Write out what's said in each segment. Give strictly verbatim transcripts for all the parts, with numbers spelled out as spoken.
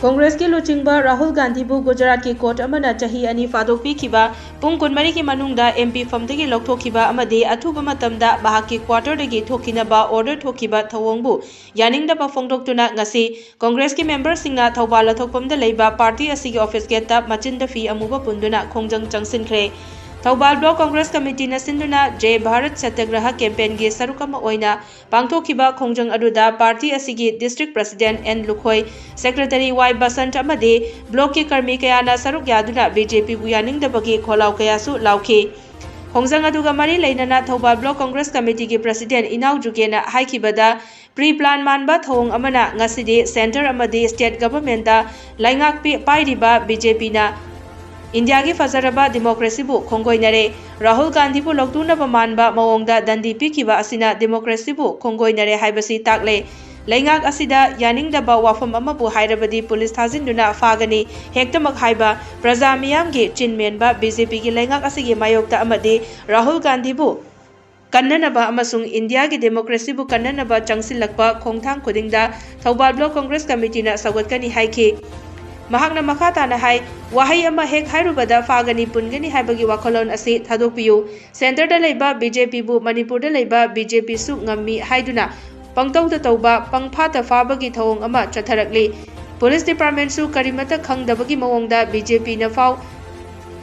ꯀꯣꯡꯒ꯭ꯔꯦꯁꯀꯤ ꯂꯨꯆꯤꯡꯕ ꯔꯥꯍꯨꯜ ꯒꯥꯟꯙꯤꯕꯨ ꯒꯨꯖꯔꯥꯠꯀꯤ ꯀꯣꯔꯠ ꯑꯃꯅ ꯆꯍꯤ ꯑꯅꯤ ꯐꯥꯗꯣꯛꯄꯤꯈꯤꯕ, ꯄꯨꯡ ꯀꯨꯟꯃꯔꯤꯒꯤ ꯃꯅꯨꯡꯗ ꯑꯦꯝ ꯄꯤ ꯐꯝꯗꯒꯤ ꯂꯧꯊꯣꯛꯈꯤꯕ ꯑꯃꯗꯤ ꯑꯊꯨꯕ ꯃꯇꯝꯗ ꯃꯍꯥꯛꯀꯤ ꯀ꯭ꯋꯥꯇꯔꯗꯒꯤ ꯊꯣꯛꯈꯤꯅꯕ ꯑꯣꯔꯗꯔ ꯊꯣꯛꯈꯤꯕ ꯊꯧꯑꯣꯡꯕꯨ ꯌꯥꯅꯤꯡꯗꯕ ꯐꯣꯡꯗꯣꯛꯇꯨꯅ ꯉꯁꯤ ꯀꯣꯡꯒ꯭ꯔꯦꯁꯀꯤ ꯃꯦꯝꯕꯔꯁꯤꯡꯅ ꯊꯧꯕꯥꯜ ꯂꯊꯣꯛꯐꯝꯗ ꯂꯩꯕ ꯄꯥꯔꯇꯤ ꯑꯁꯤꯒꯤ ꯑꯣꯐꯤꯁ ꯒꯦꯠꯇ ꯃꯆꯤꯟꯗ ꯐꯤ ꯑꯃꯨꯕ ꯄꯨꯟꯗꯨꯅ ꯈꯣꯡꯖꯪ ꯆꯪꯁꯤꯟꯈ꯭ꯔꯦ꯫ ꯊꯧꯕꯥꯜ ꯕ꯭ꯂꯣꯛ ꯀꯣꯡꯒ꯭ꯔꯦꯁ ꯀꯃꯤꯇꯤꯅ ꯁꯤꯟꯗꯨꯅ ꯖꯦ ꯚꯥꯔꯠ ꯁꯇ꯭ꯌꯒ꯭ꯔꯍ ꯀꯦꯝꯄꯦꯟꯒꯤ ꯁꯔꯨꯛ ꯑꯃ ꯑꯣꯏꯅ ꯄꯥꯡꯊꯣꯛꯈꯤꯕ ꯈꯣꯡꯖꯪ ꯑꯗꯨꯗ ꯄꯥꯔꯇꯤ ꯑꯁꯤꯒꯤ district president and Lukhoi, secretary ꯋꯥꯏ ꯕꯁꯟꯠ ꯑꯃꯗꯤ ꯕ꯭ꯂꯣꯛꯀꯤ ꯀꯔꯃꯤ ꯀꯌꯥꯅ ꯁꯔꯨꯛ ꯌꯥꯗꯨꯅ ꯕꯤ ꯖꯦ ꯄꯤꯕꯨ ꯌꯥꯅꯤꯡꯗꯕꯒꯤ ꯈꯣꯜꯂꯥꯎ ꯀꯌꯥꯁꯨ ꯂꯥꯎꯈꯤ꯫ ꯈꯣꯡꯖꯪ ꯑꯗꯨꯒ ꯃꯔꯤ ꯂꯩꯅꯅ ꯊꯧꯕꯥꯜ ꯕ꯭ꯂꯣꯛ ꯀꯣꯡꯒ꯭ꯔꯦꯁ ꯀꯃꯤꯇꯤꯒꯤ ꯄ꯭ꯔꯁꯤꯗꯦꯟꯠ ꯏꯅꯥꯎ ꯖꯨꯒꯦꯅ ꯍꯥꯏꯈꯤꯕꯗ, ꯄ꯭ꯔꯤ ꯄ꯭ꯂꯥꯟ ꯃꯥꯟꯕ ꯊꯧꯑꯣꯡ ꯑꯃꯅ ꯉꯁꯤꯗꯤ ꯁꯦꯟꯇꯔ ꯑꯃꯗꯤ ꯁ꯭ꯇꯦꯠ ꯒꯚꯔꯟꯃꯦꯟꯠꯇ ꯂꯩꯉꯥꯛ ꯄꯤ-, ꯄꯥꯏꯔꯤꯕ ꯕꯤ ꯖꯦ ꯄꯤꯅ ꯏꯟꯗꯤꯌꯥꯒꯤ ꯐꯖꯔꯕ ꯗꯤꯃꯣꯀ꯭ꯔꯦꯁꯤꯕꯨ ꯈꯣꯡꯒꯣꯏꯅꯔꯦ꯫ ꯔꯥꯍꯨꯜ ꯒꯥꯟꯙꯤꯕꯨ ꯂꯧꯇꯨꯅꯕ ꯃꯥꯟꯕ ꯃꯑꯣꯡꯗ ꯗꯟꯗꯤ ꯄꯤꯈꯤꯕ ꯑꯁꯤꯅ ꯗꯤꯃꯣꯀ꯭ꯔꯦꯁꯤꯕꯨ ꯈꯣꯡꯒꯣꯏꯅꯔꯦ ꯍꯥꯏꯕꯁꯤ ꯇꯥꯛꯂꯦ꯫ ꯂꯩꯉꯥꯛ ꯑꯁꯤꯗ ꯌꯥꯅꯤꯡꯗꯕ ꯋꯥꯐꯝ ꯑꯃꯕꯨ ꯍꯥꯏꯔꯕꯗꯤ ꯄꯨꯂꯤꯁ ꯊꯥꯖꯤꯟꯗꯨꯅ ꯐꯥꯒꯅꯤ꯫ ꯍꯦꯛꯇꯃꯛ ꯍꯥꯏꯕ ꯄ꯭ꯔꯖꯥ ꯃꯤꯌꯥꯝꯒꯤ ꯆꯤꯟ ꯃꯦꯟꯕ ꯕꯤ ꯖꯦ ꯄꯤꯒꯤ ꯂꯩꯉꯥꯛ ꯑꯁꯤꯒꯤ ꯃꯥꯌꯣꯛꯇ ꯑꯃꯗꯤ ꯔꯥꯍꯨꯜ ꯒꯥꯟꯙꯤꯕꯨ ꯀꯟꯅꯅꯕ ꯑꯃꯁꯨꯡ ꯏꯟꯗꯤꯌꯥꯒꯤ ꯗꯦꯃꯣꯀ꯭ꯔꯦꯁꯤꯕꯨ ꯀꯟꯅꯅꯕ ꯆꯪꯁꯤꯜꯂꯛꯄ ꯈꯣꯡꯊꯥꯡ ꯈꯨꯗꯤꯡꯗ ꯊꯧꯕꯥꯜ ꯕ꯭ꯂꯣꯛ ꯀꯣꯡꯒ꯭ꯔꯦꯁ ꯀꯃꯤꯇꯤꯅ ꯁꯧꯒꯠꯀꯅꯤ ꯍꯥꯏꯈꯤ꯫ ꯃꯍꯥꯛꯅ ꯃꯈꯥ ꯇꯥꯅ ꯍꯥꯏ, ꯋꯥꯍꯩ ꯑꯃ ꯍꯦꯛ ꯍꯥꯏꯔꯨꯕꯗ ꯐꯥꯒꯅꯤ, ꯄꯨꯟꯒꯅꯤ ꯍꯥꯏꯕꯒꯤ ꯋꯥꯈꯜꯂꯣꯟ ꯑꯁꯤ ꯊꯥꯗꯣꯛꯄꯤꯌꯨ꯫ ꯁꯦꯟꯇꯔꯗ ꯂꯩꯕ ꯕꯤ ꯖꯦ ꯄꯤꯕꯨ ꯃꯅꯤꯄꯨꯔꯗ ꯂꯩꯕ ꯕꯤ ꯖꯦ ꯄꯤꯁꯨ ꯉꯝꯃꯤ ꯍꯥꯏꯗꯨꯅ ꯄꯪꯇꯧꯗ ꯇꯧꯕ, ꯄꯪꯐꯥꯗ ꯐꯥꯕꯒꯤ ꯊꯧꯑꯣꯡ ꯑꯃ ꯆꯠꯊꯔꯛꯂꯤ꯫ ꯄꯨꯂꯤꯁ ꯗꯤꯄꯥꯔꯠꯃꯦꯟꯠꯁꯨ ꯀꯔꯤꯃꯠꯇ ꯈꯪꯗꯕꯒꯤ ꯃꯑꯣꯡꯗ ꯕꯤ ꯖꯦ ꯄꯤꯅ ꯐꯥꯎ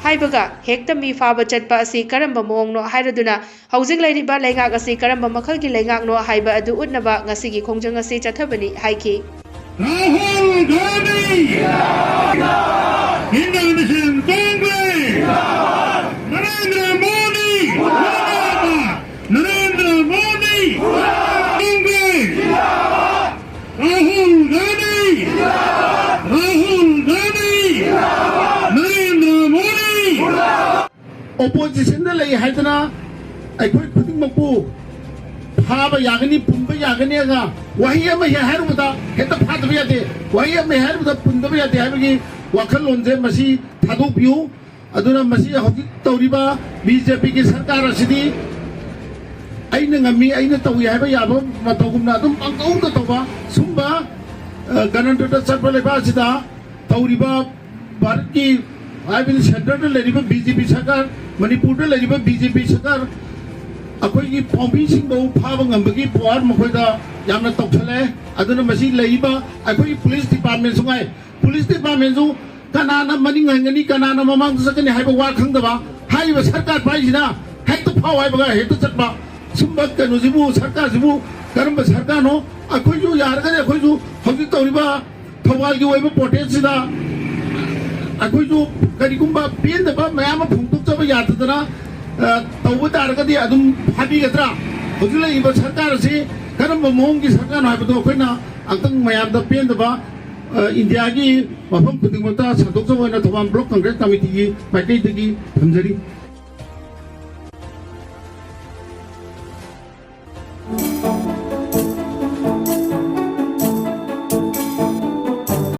ꯍꯥꯏꯕꯒ ꯍꯦꯛꯇ ꯃꯤ ꯐꯥꯕ ꯆꯠꯄ ꯑꯁꯤ ꯀꯔꯝꯕ ꯃꯑꯣꯡꯅꯣ ꯍꯥꯏꯔꯗꯨꯅ ꯍꯧꯖꯤꯛ ꯂꯩꯔꯤꯕ ꯂꯩꯉꯥꯛ ꯑꯁꯤ ꯀꯔꯝꯕ ꯃꯈꯜꯒꯤ ꯂꯩꯉꯥꯛꯅꯣ ꯍꯥꯏꯕ ꯑꯗꯨ ꯎꯠꯅꯕ ꯉꯁꯤꯒꯤ ꯈꯣꯡꯖꯪ ꯑꯁꯤ ꯆꯠꯊꯕꯅꯤ ꯍꯥꯏꯈꯤ꯫ Rahul Gandhi! Indian National Congress! Narendra Modi! Narendra Modi! Congress! Rahul Gandhi! Rahul Gandhi! Narendra Modi! ꯑꯣꯄꯣꯖꯤꯁꯟꯗ ꯂꯩ ꯍꯥꯏꯗꯅ ꯑꯩꯈꯣꯏ ꯈꯨꯗꯤꯡꯃꯛꯄꯨ ꯐꯥꯕ ꯌꯥꯒꯅꯤ, ꯄꯨꯟꯕ ꯌꯥꯒꯅꯤ ꯑꯗꯨꯅ ꯋꯥꯍꯩ ꯑꯃ ꯍꯦꯛ ꯍꯥꯏꯔꯨꯕꯗ ꯍꯦꯛꯇ ꯐꯥꯗꯕ ꯌꯥꯗꯦ, ꯋꯥꯍꯩ ꯑꯃ ꯍꯦꯛ ꯍꯥꯏꯔꯨꯕꯗ ꯄꯨꯟꯗꯕ ꯌꯥꯗꯦ ꯍꯥꯏꯕꯒꯤ ꯋꯥꯈꯜꯂꯣꯟꯁꯦ ꯃꯁꯤ ꯊꯥꯗꯣꯛꯄꯤꯌꯨ꯫ ꯑꯗꯨꯅ ꯃꯁꯤ ꯍꯧꯖꯤꯛ ꯇꯧꯔꯤꯕ ꯕꯤ ꯖꯦ ꯄꯤꯒꯤ ꯁꯔꯀꯥꯔ ꯑꯁꯤꯗꯤ ꯑꯩꯅ ꯉꯝꯃꯤ, ꯑꯩꯅ ꯇꯧꯏ ꯍꯥꯏꯕ ꯌꯥꯕ ꯃꯇꯧꯒꯨꯝꯅ ꯑꯗꯨꯝ ꯄꯪꯇꯧꯗ ꯇꯧꯕ ꯁꯨꯝꯕ, ꯑ, ꯒꯅꯇꯟꯇ꯭ꯔꯗ ꯆꯠꯄ ꯂꯩꯕꯥꯛ ꯑꯁꯤꯗ ꯇꯧꯔꯤꯕ ꯚꯥꯔꯠꯀꯤ, ꯍꯥꯏꯕꯗꯤ ꯁꯦꯟꯇꯔꯗ ꯂꯩꯔꯤꯕ ꯕꯤ ꯖꯦ ꯄꯤ ꯁꯔꯀꯥꯔ, ꯃꯅꯤꯄꯨꯔꯗ ꯂꯩꯔꯤꯕ ꯕꯤ ꯖꯦ ꯄꯤ ꯁꯔꯀꯥꯔ, ꯑꯩꯈꯣꯏꯒꯤ ꯄꯥꯎꯃꯤꯁꯤꯡꯕꯨ ꯐꯥꯕ ꯉꯝꯕꯒꯤ ꯄꯋꯥꯔ ꯃꯈꯣꯏꯗ ꯌꯥꯝꯅ ꯇꯧꯁꯜꯂꯦ꯫ ꯑꯗꯨꯅ ꯃꯁꯤ ꯂꯩꯔꯤꯕ ꯑꯩꯈꯣꯏꯒꯤ ꯄꯨꯂꯤꯁ ꯗꯤꯄꯥꯔꯠꯃꯦꯟꯁꯨ ꯉꯥꯏ, ꯄꯨꯂꯤꯁ ꯗꯤꯄꯥꯔꯠꯃꯦꯟꯁꯨ ꯀꯅꯥꯅ ꯃꯅꯤꯡ ꯍꯟꯒꯅꯤ, ꯀꯅꯥꯅ ꯃꯃꯥꯡꯗ ꯆꯠꯀꯅꯤ ꯍꯥꯏꯕ ꯋꯥ ꯈꯪꯗꯕ, ꯍꯥꯏꯔꯤꯕ ꯁꯔꯀꯥꯔ ꯄꯥꯏꯁꯤꯅ ꯍꯦꯛꯇ ꯐꯥꯎ ꯍꯥꯏꯕꯒ ꯍꯦꯛꯇ ꯆꯠꯄ, ꯁꯨꯝꯕ ꯀꯩꯅꯣꯁꯤꯕꯨ, ꯁꯔꯀꯥꯔꯁꯤꯕꯨ ꯀꯔꯝꯕ ꯁꯔꯀꯥꯔꯅꯣ? ꯑꯩꯈꯣꯏꯁꯨ ꯌꯥꯔꯒꯗꯤ ꯑꯩꯈꯣꯏꯁꯨ ꯍꯧꯖꯤꯛ ꯇꯧꯔꯤꯕ ꯊꯧꯕꯥꯜꯒꯤ ꯑꯣꯏꯕ ꯄ꯭ꯔꯣꯇꯦꯁꯁꯤꯗ ꯑꯩꯈꯣꯏꯁꯨ ꯀꯔꯤꯒꯨꯝꯕ ꯄꯦꯟꯗꯕ ꯃꯌꯥꯝ ꯑꯃ ꯐꯣꯡꯗꯣꯛꯆꯕ ꯌꯥꯗꯗꯅ, ꯑ, ꯇꯧꯕ ꯇꯥꯔꯒꯗꯤ ꯑꯗꯨꯝ ꯐꯥꯕꯤꯒꯗ꯭ꯔꯥ? ꯍꯧꯖꯤꯛ ꯂꯩꯔꯤꯕ ꯁꯔꯀꯥꯔ ꯑꯁꯤ ꯀꯔꯝꯕ ꯃꯑꯣꯡꯒꯤ ꯁꯔꯀꯥꯔꯅꯣ ꯍꯥꯏꯕꯗꯣ ꯑꯩꯈꯣꯏꯅ ꯑꯝꯇꯪ ꯃꯌꯥꯝꯗ ꯄꯦꯟꯗꯕ, ꯑ, ꯏꯟꯗꯤꯌꯥꯒꯤ ꯃꯐꯝ ꯈꯨꯗꯤꯡꯃꯛꯇ ꯁꯟꯗꯣꯛꯆꯕ ꯑꯣꯏꯅ ꯊꯧꯕꯥꯜ ꯕ꯭ꯂꯣꯛ ꯀꯪꯒ꯭ꯔꯦꯁ ꯀꯃꯤꯇꯤꯒꯤ ꯃꯥꯏꯀꯩꯗꯒꯤ ꯊꯝꯖꯔꯤ꯫